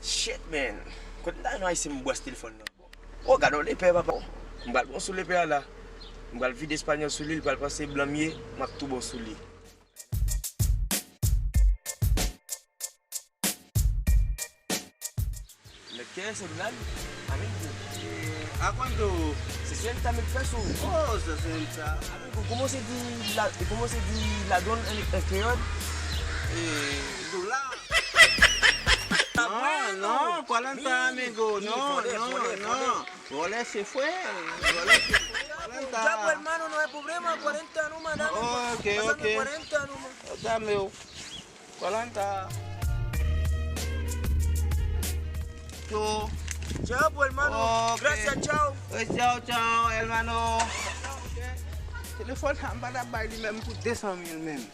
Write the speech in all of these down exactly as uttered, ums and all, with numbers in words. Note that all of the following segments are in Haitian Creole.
Shit, man. Kote m ta jwenn yon ayisyen m bwès telefòn nan? Oh, gade yon lepè, papa. M pral bon sou lepè a la. M pral vide espanyòl sou li, li pral panse blan m ye, m ap tou bon sou li. ¿De qué es celular, amigo? Eh, ¿a cuánto? Sesenta mil pesos. Oh, sesenta. Amigo, ¿cómo se di la, cómo se di ladrón en, en creol? Eh, dola. No, no, cuarenta, amigo. No, no, no. Vòlè se frè. Vòlè se frè. Cuarenta. Ya, pues, hermano, no hay problema. Cuarenta nomás, dame. Oh, ok, ok. Pásame cuarenta nomás. Dame, oh. Cuarenta. Yo. Chao, pues, hermano. Ok. Gracias, chao. Eh, chao, chao, hermano. Telefòn sa, m pa t ap bay li menm pou de san mil menm. M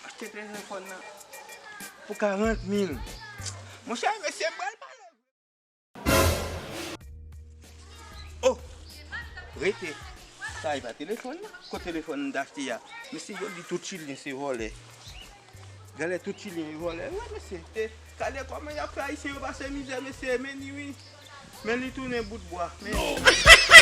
achte telefòn nan pou karant mil. Monchè, mesye, m pral pale. Oh! Rete. Sa e pa telefòn nan. Kot telefòn m t achte a? Mesye, yo di tout Chilyen se vòlè. Genlè tout Chilyen yo vòlè. Wi, mesye. E, gade kòman y ap fè Ayisyen yo pase mizè, mesye. Men li, wi. Men li tounen bout bwa. Men li.